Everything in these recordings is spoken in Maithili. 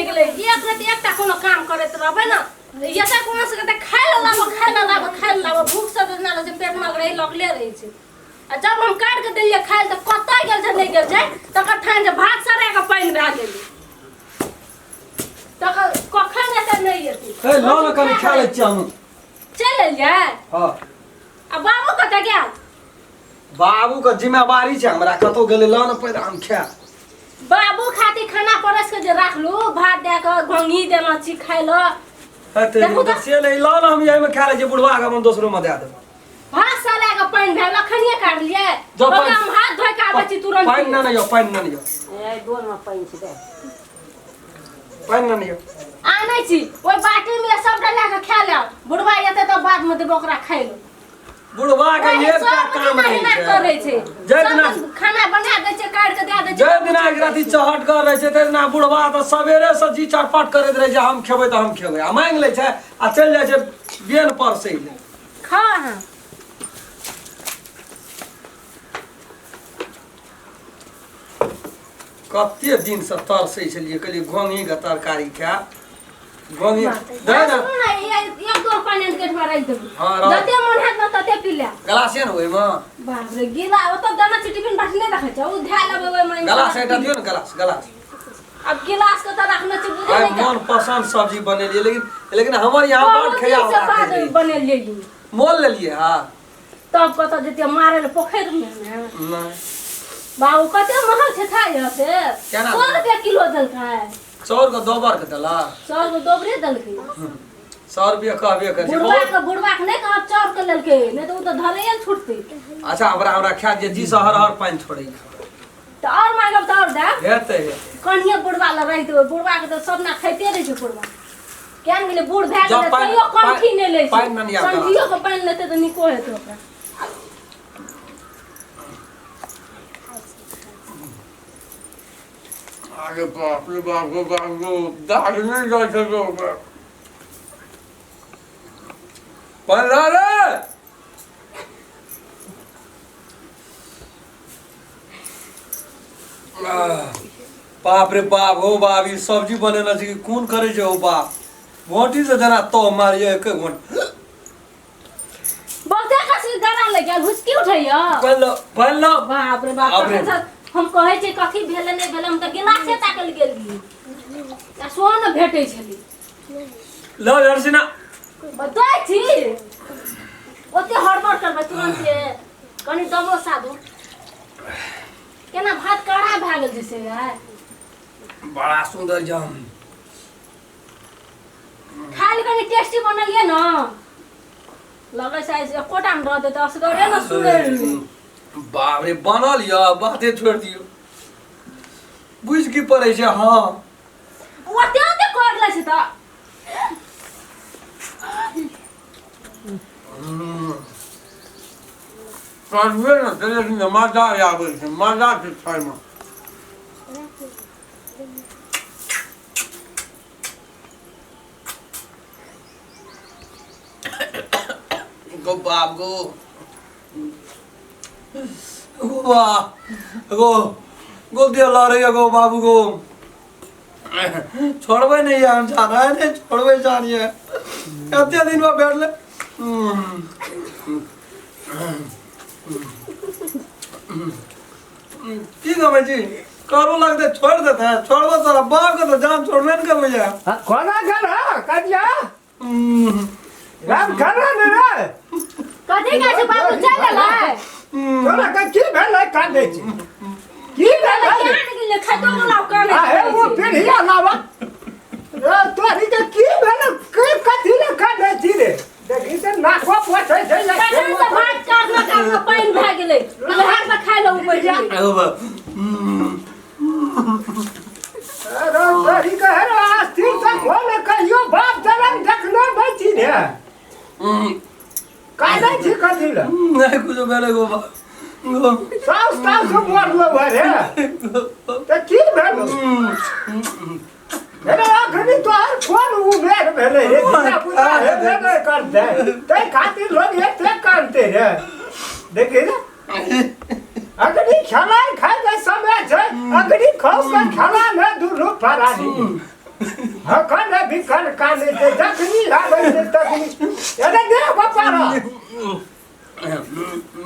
गेलै। एक राति एकटा कोनो काम करैत रहबै ने, एतऽ कोनो से कहतै खाय लए लाबऽ, खाय लए लाबऽ, खाय लए लाबऽ। भूख से तऽ जेना लगै छै पेटमे रही लगले रहै छै। आ जब हम काटि कऽ देलियै खाय लए तऽ कतऽ गेल छै, नहि गेल छै, तकर ठान जे भात सड़ा कऽ पानि भए गेलै। तकर कखन एतै, नहि एतै। ए लऽ ने, कनि खा लै छियै हम। चलि एलियै? हँ। आ बाबू कतऽ गेल? बाबू के जिम्मेवारी छै हमरा, कतौ गेलै। लऽ ने पहिले, हम खायब। बाबू खातिर खाना परस के जे राखलू, भात दए कऽ घोंघी देना छी खाय लए। हेतै। देखू तऽ। से नहि, लऽ ने, हम एहिमे खा लै छियै, बुढ़वा के हम दोसरो मे दए देबै। भात सड़ा के पानि भेल, अखनिये काटलियै। जाउ ओकरा पानि- हम हाथ धोइ के आबै छी तुरंत। पानि नहि यौ, पानि नहि यौ। ए डोल में पानि छै दे। पानि नहि यौ। आनै छी ओहि बाटी में, सबटा लए कऽ खा लेब। बुढ़वा एतै तऽ बाद में देबै ओकरा खाय लए। बुढ़वा के ओहि एकटा सब काम दिना रहै एना छै। करै छै। जै सब दिना- दिन खाना बना दै छै, काटि कऽ दए दै छै। जै दिना एक राति चहट कर रहै छै, तै दिना बुढ़वा तऽ सवेरे से जी चटपट करैत रहै छै, हम खेबै तऽ हम खेबै, आ मांगि लै छै आ चलि जाइ छै बेन परसै लए। खाउ अहाँ। कते दिन से तरसै छलियै, कहलियै घोंघीके तरकारी खायब, घोंघी दे ने। सुनू ने, एक दो पानि आनि कऽ एहिठमा राखि देबै। हँ, राख। जते मोन हैत ने तते पी लेब। गलास छै ने ओहिमे? बाप रे, गीला ओतऽ देने छी, टिफिन बाटी नहि देखै छै, ओ धए लेबै ओहिमे। गलास एकटा दियौ ने, गलास, गलास। आब गिलास के तऽ रखने छी, बुझै आइ नहि। मन पसंद सब्जी बनेलियै, लेकिन लेकिन हमर यहाँ बहुत बड खैया दिन से बाद राखै। बनेलियै ई। मोल लेलियै। हाँ। तब कतऽ जतियै मारै लए पोखरि मे ने? नहि। बाबू, कते महग छै थाइ से। केना? 100 रुपया किलो देलकै। 100 के दोबर के देलक। 100 के दोबरे देलकै। 100 रुपया कहबे करै छै। बुढ़वा बहुत के, बुढ़वा के नहि कहब चाउर के लेलकै, नहि तऽ ओ तऽ धरैये ने छुटतै। अच्छा, हमरा हमरा खा जे जी से हर हर पानि छोड़ै। तऽ आओर मांगब तऽ आओर देब। हेतै, हेतै। कनिये बुढ़वा लए राखि देबै। बुढ़वा के तऽ सब ना खाइते रहै छै। बुढ़वा केहन गेलै, बूढ़ भए जब गेलै, पानि- तैयो कंठी नहि लै छै। पानि नहि आबि संझियो के पानि लेतै तऽ नीको हेतै ओकरा। अरे बाप रे बाप रे बाप रे, दाग नहि जाइ छै ओकर। पानि ला रे। आह, बाप रे बाप, हो बाप, ई सब्जी बनेने छै कि कोन करै छै? हो बाप, गोटी से जेना तो मारिए एक घंटा। बहुते कसी गरा लागि गेल, हुसकी उठैया। पानि लो, पानि लो। बाप रे बाप। बाप रे। तखन से हम कहै छियै कथी भेलै, नहि भेलै, हम तऽ गिलासे ताकल गेल रहियै आ सोन भेटै छलै। लो जर्सीना। दै छी, ओते हड़बड़ करबै तुरन्ते? कनि दमो साधू। केना भात कड़ा भए गेल छै से आइ। बड़ा सुंदर जाम। खाय लए कनि टेस्टी बनलियै ने, लगै छै आइ एकोटा मे रहतै तऽ असगरे ने सुनै। बाप रे, बनल यऽ, बाते छोड़ि दियौ। बुझि की पड़ै छै? हँ। ओते ओते कर लै छै तऽ। करबे ने छै, लेकिन मजा आबै छै, मजा छै खायमे। गो बाप गो, गो बा गो, गो दिया ला रही है। गो बाबू गो, छोड़बै नहीं है हम, जाना है नहीं, छोड़बै जानिए। कते दिन में बैठले। की कहबै छी, करू लगतै, छोड़ देते हैं, छोड़बो सारा बाप के तो जान छोड़बे ने करबै जा। हाँ, कोना कर हाँ कजिया राम खाना ने रे। कथी कहै छै बाबू, चलि एलै? तोरा के की भेलै, कांदै छी की भेलै? केहन गेलै, खाइतो बोलाउ कानै। आ हे वो पीढ़िया लावा रे, तोरी के की भेलै, के कथी ले कांदै छी रे? देखी तऽ नाको पोछै छै या। तखन से भात काटना काटना पानि भए गेलै, लहर पर खाय लए उपरि गेलै। अरे तोरी के हे रे, अस्थिर से खोल कहियो बाप जरम देखलो नहि छी रे, कांदै छी कथी ले? नहीं कुछ भेलै गो बा गो। साउस ताउस मरलो रे तऽ की भेल रे? अखनी तोहर कोन उमेर भेलै रे, धिया पुता हेबे नहि करतै, ताहि खातिर लोग एते कानते रे। देखी रे, अखनी खेलाइ खाइके समय छै, अखनी खाउ के खेला ने दुनू प्राणी। हकन बिकन काने छै जखनी आबै छै तखनी अरे दे बापा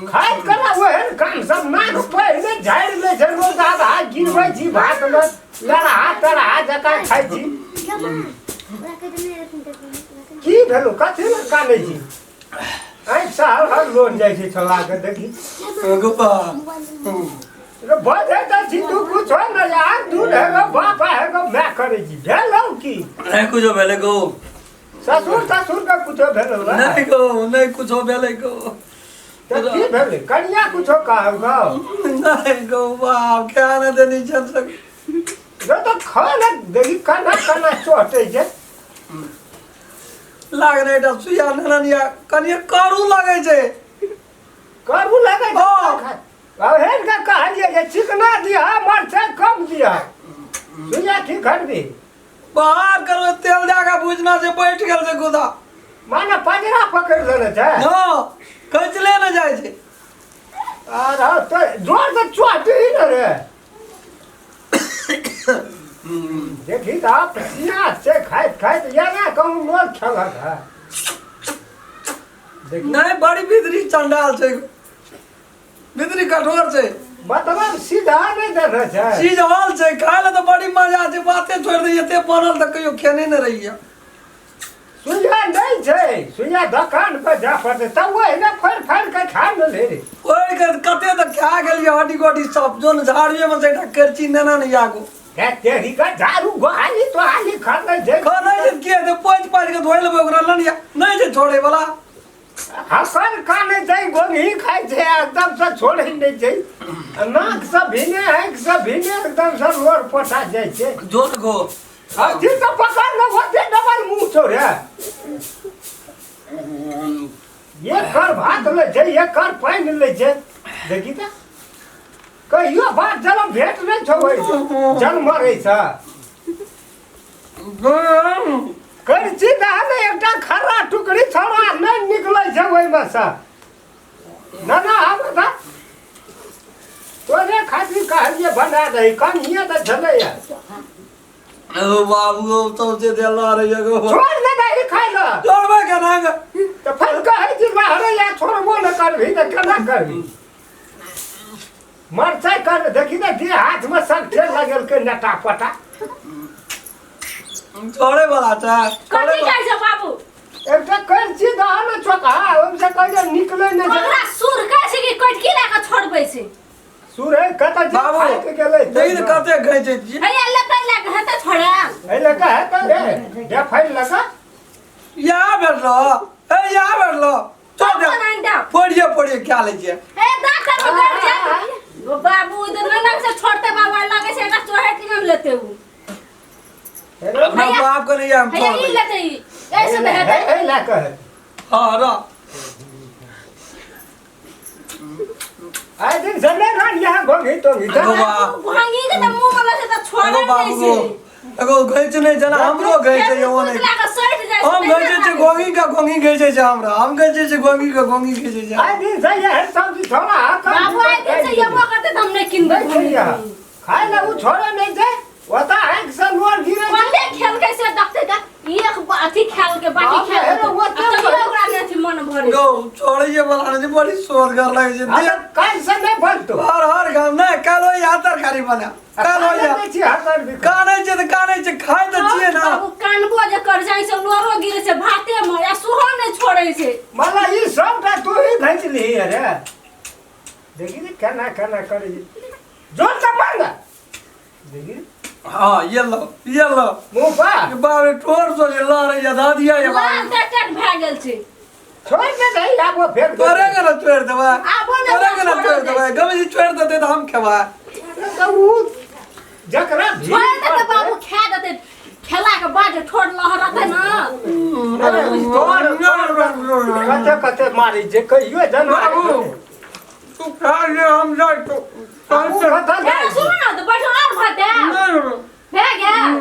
खाइत कला ओहन काम सब नाक पहिले झाड़ि लै छै रोज आधा गिरबै छी भातमे लड़हा तड़हा जकाँ खाइ छी। की भेलौ कथी लए कानै छी? आँखि से हर हर लोर जाइ छै छोलाके देखी। गोपा रे बजै तऽ छी तू कुछो ने यार दूध हेगो बाप हेगो माय करै छी भेलौ की? नहि कुछो भेलै गो। ससुर ससुर के कुछो भेलौ रे? नहि गो, नहि कुछो भेलै गो। तऽ की भेलै? कनिया कुछो कहल गो? नहि गो बाप, क्या ने देनी छल सक। रे तऽ खा ने देखी केना केना चोटै छै। लागने एकटा सुइया नेने कनिए करू लगै छै। करू लगै छै? हँ। ओहन के कहलियै जे चिकना दिह मरचाइ कम दिह सुइया की करबी? बाहर करू तेल दए कऽ बुझना छै बैठ गेल छै गुदा। माने पजरा पकड़ि लेने छै? हँ, खैचले ने जाइ छै। आर हँ तऽ जोर से चोटी ने रे। देखी तऽ आब सिया छै खाइत खाइत या कहूँ लोक खेलक है। देखी नहि बड़ी बिदरी चंडाल छै, बिदरी कठोर छै। मतलब सीधा नहि देने छै? सीझल छै, खाय लए तऽ बड़ी मजा छै, बाते छोड़ि दै एते बनल तऽ कहियो खेने नहि रहियै। सुइया नहि छै, सुइया दोकान पर जा पड़तै तब ओहिना फोड़ि फाड़ि कऽ खा लेले रे। ओहि के कते तऽ खा गेलियै हड्डी गोडी सब जोन झाड़ुए मे से एकटा करची नेना ने आगू। हे तेरी का झाड़ू गोहाली तोहाली खनै छै। खनै छै की हेतै? पोछि पाछि कऽ धोइ लेबै ओकरा लनिया नहि छै छोड़ै वाला। हसन कानै छै गोंगी खाइ छै एकदम से छोड़ै नहि छै। नाक से भीने आँखि से भीने एकदम से लोर पोटा जाइ छै। जोत गो अथी तऽ पकड़ ने ओते डबल मुँह छौ रे। एक कर भात लै छै एक कर पानि लै छै। देखी तऽ कहियो बात जन्म भेट नहि छौ जन्म मरै छै। करची दह ने एकटा खर्रा टुकड़ी छौड़ा नहि निकलै छै ओहिमे सँ। ना ना आब तऽ तोरे खातिर कहलियै बना दही कनिये तऽ छलैया। ओ बाबू तो से देला रे एगो। छोड़ दे दही खाइ लए। छोड़बै केना गे? तऽ फेर कहै छी बाहरे या छोड़बो नहि करबही तऽ केना करबही? मरचाइ कर देखी ने देह हाथमे सब ठेल लगेलकै नटा पटा। छोड़े वाला छै। कथी कहै छै बाबू? एकटा करची दह ने चोखा ओहिसँ कहै जे निकलै नहि छै। ओकरा सुर कहै छै कि कटकी लए कऽ छोड़बै छै। सुरे कतऽ जे बाबू खाइ के गेलै। देखी तऽ कते घैचै छी। हैया लेतै लए कऽ हेतै छोड़ा। एहि लए कऽ हेतै रे देखै लए कऽ। यहाँ बैठलो ए यहाँ बैठलो चल दे। अपन आनि दे। पढ़िए पढ़िए क्या लै छियै? ए डॉक्टर में कर जा बाबू इधर नहीं से छोड़ते बाबा लगे छै एकरा चोहे कि नहीं लेते उ। अपना बाप के नहीं हम हैया छोड़ ई दै। लेते ई ऐसे तऽ हेतै। एहि लए कऽ हेतै। हाँ रह। आइ दिन से नहि रहल यहाँ गोंगी तोंगी। एगो बा भांगी के तऽ मुंह में लगे तऽ छोड़े एगो नहि बाबू छै। गो एगो घैच नहि जेना हमरो घैच छै ओ नहि। लए कऽ सटि जाइ छै। हम घैचै छियै गोंगी के गोंगी घैचै छै हमरा। हम घैचै छियै गोंगी के गोंगी घैचै छै। आइ दिन से यह सब्जी छोड़ा बाबू आइ दिन से एबो करते तऽ हम नहि किनबै। नहि छै यहाँ खाइ लए ओ छोड़े नहि छै ओतऽ आँखि से लोर गिरे छै। कते खेलकै से देखते तऽ एक अथी खेलकै बाटी बाप रे, खेलकै ओ आ तैयो ओकरा नहि अथी मन भरै। गौ छोड़ैये वाला नहि छै बड़ी सोदगर लगै छै। आ तऽ काल्हि से नहि बनतौ। हर हर गाम नहि काल्हि होइए तरकारी बना काल्हि होइए। कानै छी हर भी कानै छै तऽ कानै छै खाइ तऽ छियै ने। बाबू कानबो जे कर जाइ छै लोरो गिरे छै भाते मे आ सुहो नहि छोड़ै छै। मला ई सबटा तू ही घैच लिही रे। देखी ने केना केना करै छै। जोर से मार ना। देखी हाँ ये लो ये लो। मुँह पर बाप रे ठोर सो जे लहरै या दादिया ये लाल बाप। टट भए गेल छै। छोड़ दे दही आब ओ फेर तोरे के ना छोड़ देबै। आबो ने तोरे के ना छोड़ल छोड़ जाइ देबै। गमे जी छोड़ देतै तऽ हम खेबै। तऽ उ जकरा भीड़ छोड़ देतै पड़तै, बाबू खा देतै खेला के बाद ठोर लहरतै ना। अरे तोर कते कते मारै छै कहियो जना बाबू तू खा ले हम जाइ तो बाबू कतऽ ए जाइ सुनू ना तऽ बैठो आर भात दे भए गेल।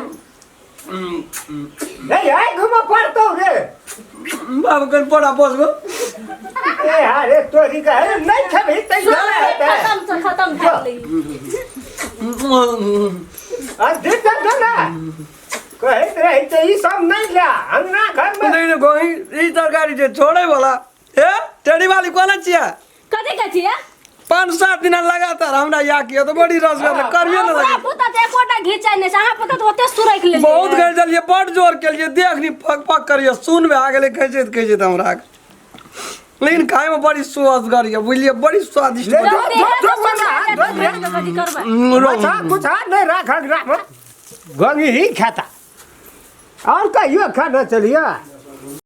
रे आइ घुमऽ पड़तौ रे। बाबू कनि पड़ा बस गो। ए अरे तोरी के अरे नहीं खेबही तैयो नहि हेतै। खत्म से खत्म भए गेलै। आ दे दे दे ना। कहैत रहै छै ई सब नहि ले अंगना घर में। नहीं नहीं, गोही ई तरकारी जे छोड़े वाला ए टेढ़ी वाली कोना छियै? कथी कहै छियै? 5-7 दिन लगातार हमरा या किया तो बड़ी रस भेल, करिए न हमरा लगे। पुता तऽ एकोटा घिचाइ नहि छै, अहाँ पुता तऽ ओते सुरकि लेलियै। बहुत घिचलियै, बड जोर केलियै, देख नी फक फक करिए सुन भए गेलै खैचैत खैचैत हमरा। लेकिन खाय में बड़ी सुअदगर यऽ, बुझलियै, बड़ी स्वादिष्ट ले बनी। जो- जो- जो बना, जो- जो। कथी करबै? अच्छा कुछ नहीं राख अंगना में, गंगी ही खाता और कहियो खाना चलिए।